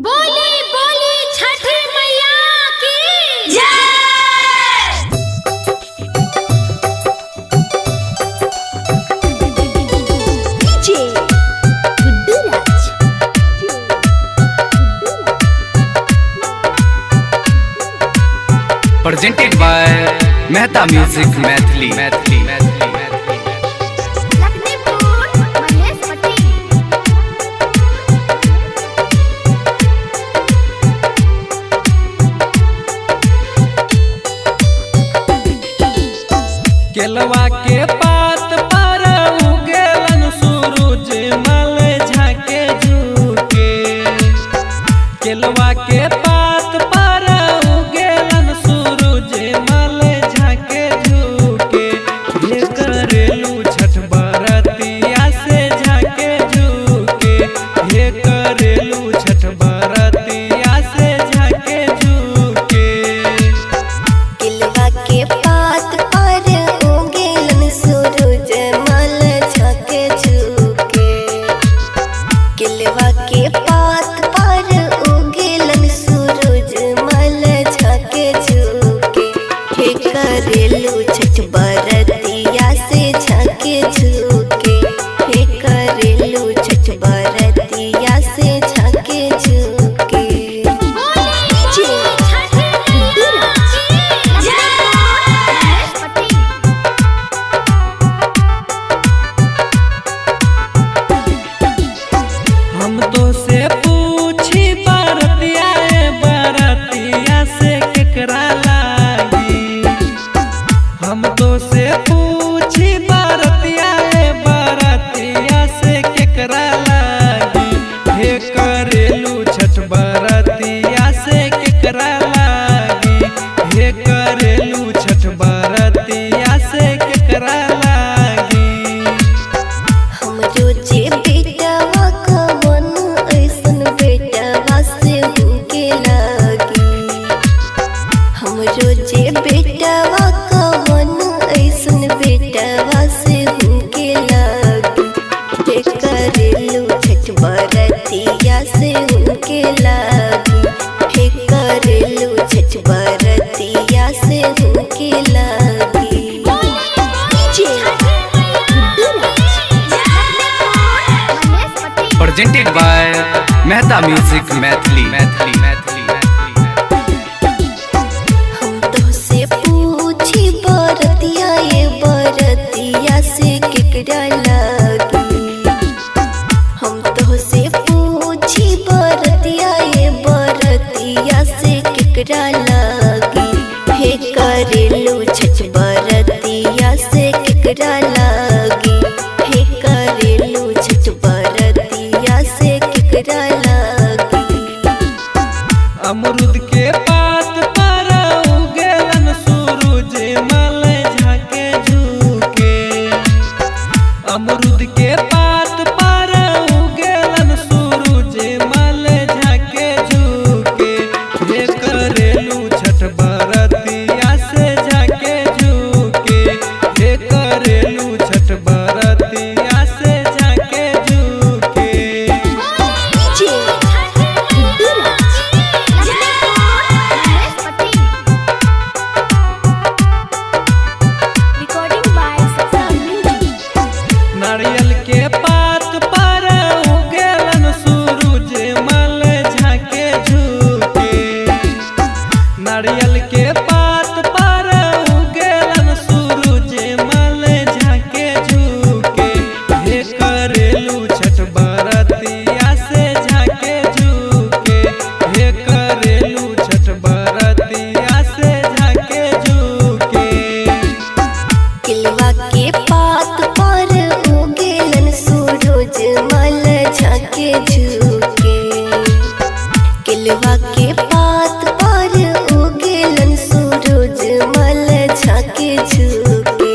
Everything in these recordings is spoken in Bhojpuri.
बोली बोली छठ मैया की जय। DJ Guddu Raj. Presented by Mehta music Maithili Maithili Maithili Maithili. Lakhnipur Mahesh Patel. केलवा के पात पर उगेलन सूरज मल झाके झुके। केलवा के पात पर उगेलन सूरज मल झाके झुके। हे करेलू छठ बरतिया से झाके झुके। हे करेलू छठ बरतिया से झाके झुके। किलवा के पात पर उगेलन सूरज मल झके झुके। किलवा के पात पर उगेलन सूरज मल झके झुके। हे करेलू छठ बरतिया से झके झुके। हे करेलू छठ बरतिया से झके झुके। बोली बोली छठ मैया की जय। महेश पटेल। हम तो से पूछी बरतिया ए बरतिया से केकरा लागी। हम तो से पूछी बरतिया ए बरतिया से केकरा लागी। हे करेलू छठ बरतिया से केकरा लागी। हे करेलू छठ बरतिया से केकरा लागी। हमरो जे बेटवा कवन ऐसन बेटवा से हुके लागी। हमरो जे बेटवा कवन ऐसन बेटवा से हुके लागी। हे करेलू छठ बरतिया से हुके लागी। हे करेलू छठ बरतिया से हुके लागी। बोली बोली छठ मैया की जय। Mahesh Patel. Presented by Mehta music Maithili Maithili Maithili Maithili. हम तो से पूछी बरतिया ये बरतिया से केकरा लागी। हम तो से पूछी बरतिया ये बरतिया से केकरा लागी। हे करेलू छठ बरतिया से केकरा लागी। हे करेलू छठ बरतिया से केकरा लागी। अमरूद के पात पर उगेलन सूरज मल झाके झुके। अमरूद के पात पर उगेलन सूरज मल झाके झुके। हे करेलू छठ बरतिया से झाके झुके। हे करेलू छठ बरतिया से झाके झुके। बोली छठ मैया की जय। Mahesh Patel. Recording by Satsang Music. नारियल के पात पर उगेलन सूरज मल झाके झुके। नारियल के पात पर उगेलन सूरज मल झाके झुके। हे करेलू छठ बरतिया से झाके झुके। हे करेलू छठ बरतिया से झाके झुके। किलवा के पात पर उगेलन सूरज मल झके झुके। किलवा के पात पर उगेलन सूरज मल झके झुके।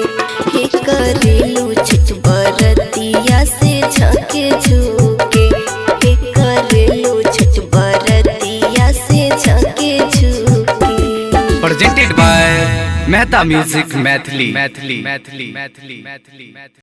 हे करेलू छठ बरतिया से झके झुके। हे करेलू छठ बरतिया से झके झुके। Presented by Mehta music Maithili Maithili Maithili Maithili Maithili.